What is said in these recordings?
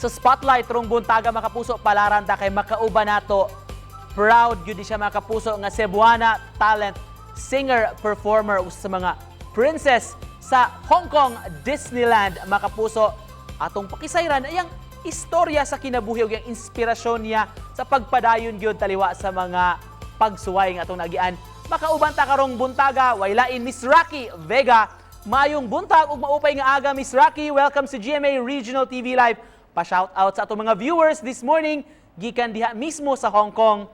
Sa spotlight rong buntaga, mga kapuso, palaran ta kay makauban nato. Proud gyud siya, mga kapuso, nga Cebuana talent, singer, performer, usa sa mga princess sa Hong Kong Disneyland, mga kapuso. Atong pakisayran ayang istorya sa kinabuhi ug ang inspirasyon niya sa pagpadayon gyud taliwa sa mga pagsuway nga atong nagian. Makauban ta karong buntaga, way lain, Miss Rocky Vega. Maayong buntag ug maupay nga aga, Miss Rocky. Welcome sa GMA Regional TV Live. Pa-shout out sa atong mga viewers this morning gikan diha mismo sa Hong Kong.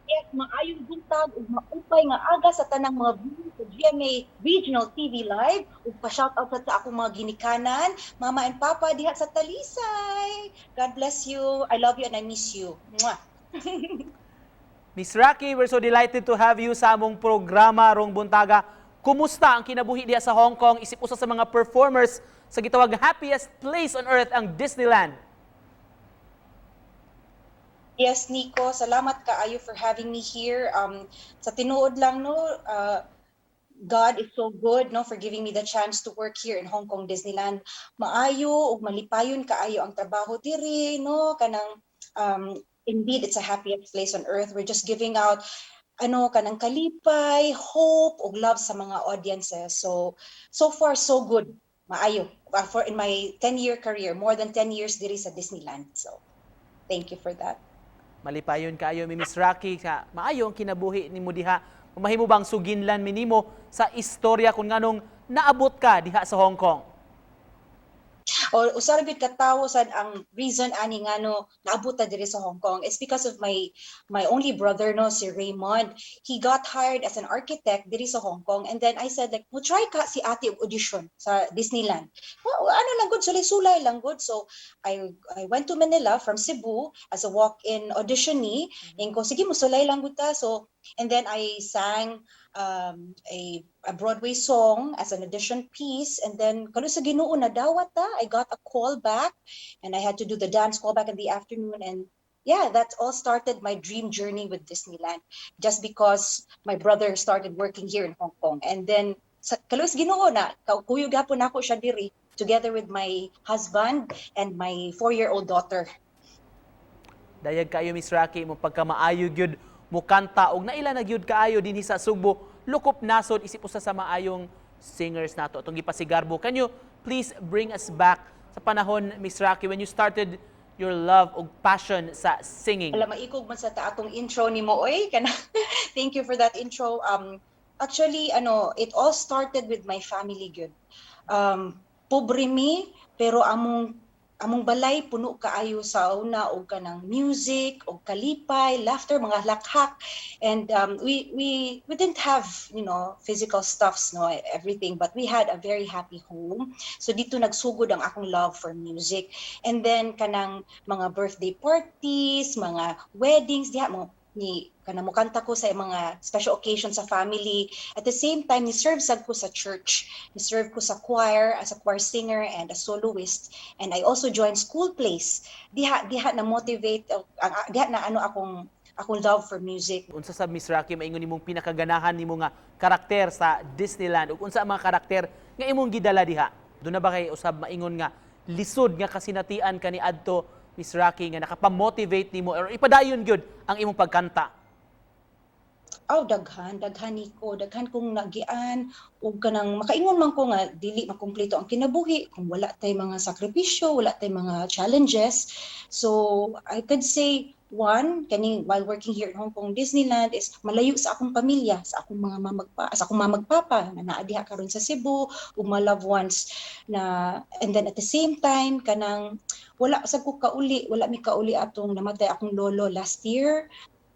Yes, maayong buntag ug maupay nga aga sa tanang mga viewers sa GMA Regional TV Live ug pa-shout out sa akong mga ginikanan, Mama and Papa diha sa Talisay. God bless you. I love you and I miss you. Mwah. Miss Rocky, we're so delighted to have you sa among programa rong buntaga. Kumusta ang kinabuhi diha sa Hong Kong isip usa sa mga performers sa gitawag happiest place on earth, ang Disneyland? Yes, Nico, salamat kaayo for having me here. Sa tinuod lang, no, God is so good, no, for giving me the chance to work here in Hong Kong Disneyland. Maayo ug malipayon kaayo ang trabaho diri, no, kanang indeed it's a happiest place on earth. We're just giving out ano kanang kalipay, hope ug love sa mga audiences. So so far so good. Maayo. For in my 10-year career, more than 10 years diri sa Disneyland. So thank you for that. Malipayon kaayo mi, Miss Rocky, sa maayo ang kinabuhi nimo diha. Mahimo bang suginlan mi nimo sa istorya kung nganong naabot ka diha sa Hong Kong? O usa ra gyud ka tawo sad ang reason ani ngano naabot ta diri sa Hong Kong is because of my only brother, no, si Raymond. He got hired as an architect diri sa Hong Kong and then I said like, "Mo try ka si ate og audition sa Disneyland." Well, ano lang gud, sulay-sulay lang gud. So I went to Manila from Cebu as a walk-in auditionee. Mm-hmm. Ko, "Sige, musulay lang gud ta." So and then I sang a Broadway song as an audition piece and then kaluoy sa Ginoo, nadawat ta. I got a call back and I had to do the dance call back in the afternoon and yeah, that all started my dream journey with Disneyland, just because my brother started working here in Hong Kong. And then sa kaluoy sa Ginoo na kuyog gapon nako siya diri together with my husband and my 4-year-old daughter. Dayag kaayo, Miss Rocky, mo pagkamaayo gyud mukanta og naila na gyud kaayo dinhi sa Sugbo, lukop nasod, isip usa sa maayong singers nato atong gipasigarbo. Can you please bring us back sa panahon, Miss Rocky, when you started your love og passion sa singing? Alam, maikog man sa ta atong intro nimo oy kana. Thank you for that intro. Actually, ano, it all started with my family gyud. Pobre mi pero among balay puno kaayo sa una og kanang music og kalipay, laughter, mga lakhak. And we didn't have physical stuffs, no, everything, but we had a very happy home. So dito nagsugod ang akong love for music. And then kanang mga birthday parties, mga weddings, diha mo ni kanang mukanta ko sa mga special occasions sa family. At the same time, ni serve sad ko sa church, ni serve ko sa choir as a choir singer and a soloist, and I also joined school plays. Diha na motivate diha na ano akong love for music. Unsa sa, Miss Rocky, maingon nimong pinakaganahan nimo nga karakter sa Disneyland ug unsa ang mga karakter nga imong gidala diha? Duna ba kay usab maingon nga lisod nga kasinatian kaniadto, Miss Rocky, nga nakapa-motivate nimo or ipadayon gyud ang imong pagkanta? Aw, daghan, daghan, Nico, daghan kong nagian ug kanang makaingon man ko nga dili makumpleto ang kinabuhi kung wala tay mga sakripisyo, wala tay mga challenges. So I could say one kaning while working here in Hong Kong Disneyland is malayo sa akong pamilya, sa akong mamagpapa na naa diha karon sa Cebu ug mga loved ones na. And then at the same time, kanang wala sa ko kauli, wala mi kauli atong namatay akong lolo last year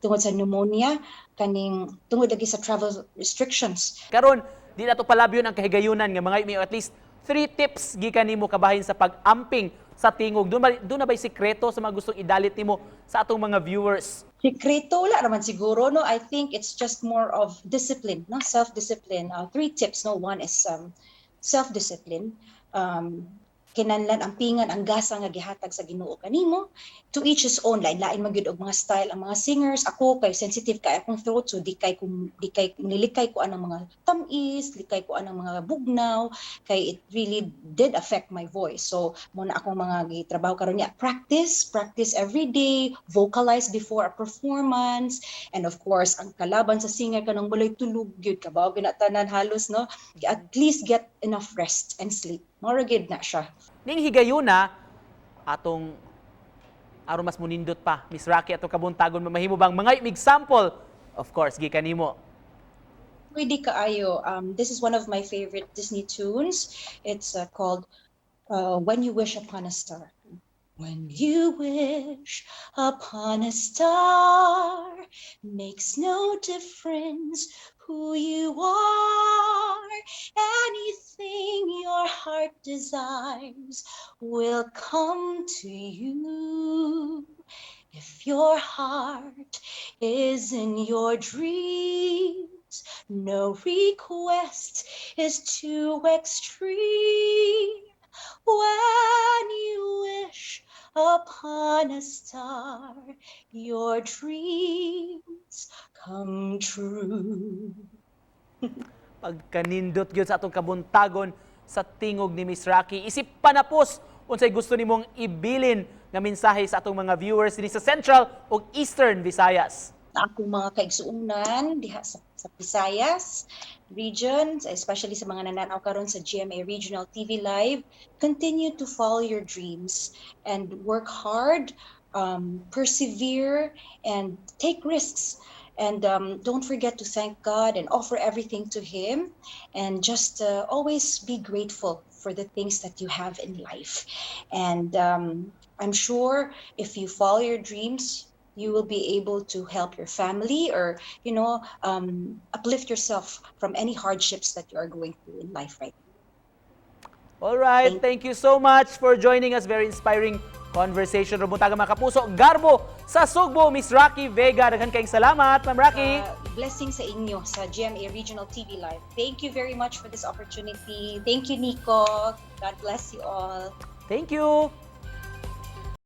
tungod sa pneumonia, kaning tungod lagi sa travel restrictions. Karon, di nato palabyon ang kahigayunan nga mga may at least three tips gikan nimo kabahin sa pag-amping sa tingog. Duna ba'y sikreto sa mga gustong idalit nimo sa atong mga viewers? Sikreto, wala naman siguro, no? I think it's just more of discipline, no? Self-discipline. Three tips, no? One is self-discipline. Kinahanglan ampingan ang gasa nga gihatag sa Ginoo kanimo. To each his own, lain-lain man gyud og mga style ang mga singers. Ako kay sensitive kay akong throat, so di kay nilikay ko anang mga tam-is, likay ko anang mga bugnaw, kay it really did affect my voice. So mao na akong mga gitrabaho karon niya, practice, practice every day, vocalize before a performance. And of course, ang kalaban sa singer kanang walay tulog gyud, kabaw gyud na tanan halos, no? At least get enough rest and sleep. Mao gyud na siya. Ning higayuna atong aron mas munindot pa, Miss Rocky, atong kabuntagon, mahimo bang mga example, of course, gikan nimo? Pwede kaayo. This is one of my favorite Disney tunes. It's called "When You Wish Upon a Star." When you wish upon a star, makes no difference who you are. Anything your heart desires will come to you. If your heart is in your dreams, no request is too extreme. When you wish upon a star, your dreams come true. Pagkanindot gyud sa atong kabuntagon sa tingog ni Miss Rocky. Isip panapos, unsay gusto nimong ibilin nga mensahe sa atong mga viewers dinhi sa Central ug Eastern Visayas? Sa akong mga kaigsuonan diha sa Visayas region, especially sa mga nananaw karon sa GMA Regional TV Live, continue to follow your dreams and work hard, persevere, and take risks. And don't forget to thank God and offer everything to Him, and just always be grateful for the things that you have in life. And I'm sure if you follow your dreams, you will be able to help your family or uplift yourself from any hardships that you are going through in life right now. All right, thank you so much for joining us. Very inspiring conversation. Buntaga, mga kapuso. Garbo sa Sugbo, Miss Rocky Vega. Daghan kayong salamat, Ma'am Rocky. Blessing sa inyo sa GMA Regional TV Live. Thank you very much for this opportunity. Thank you, Nico. God bless you all. Thank you.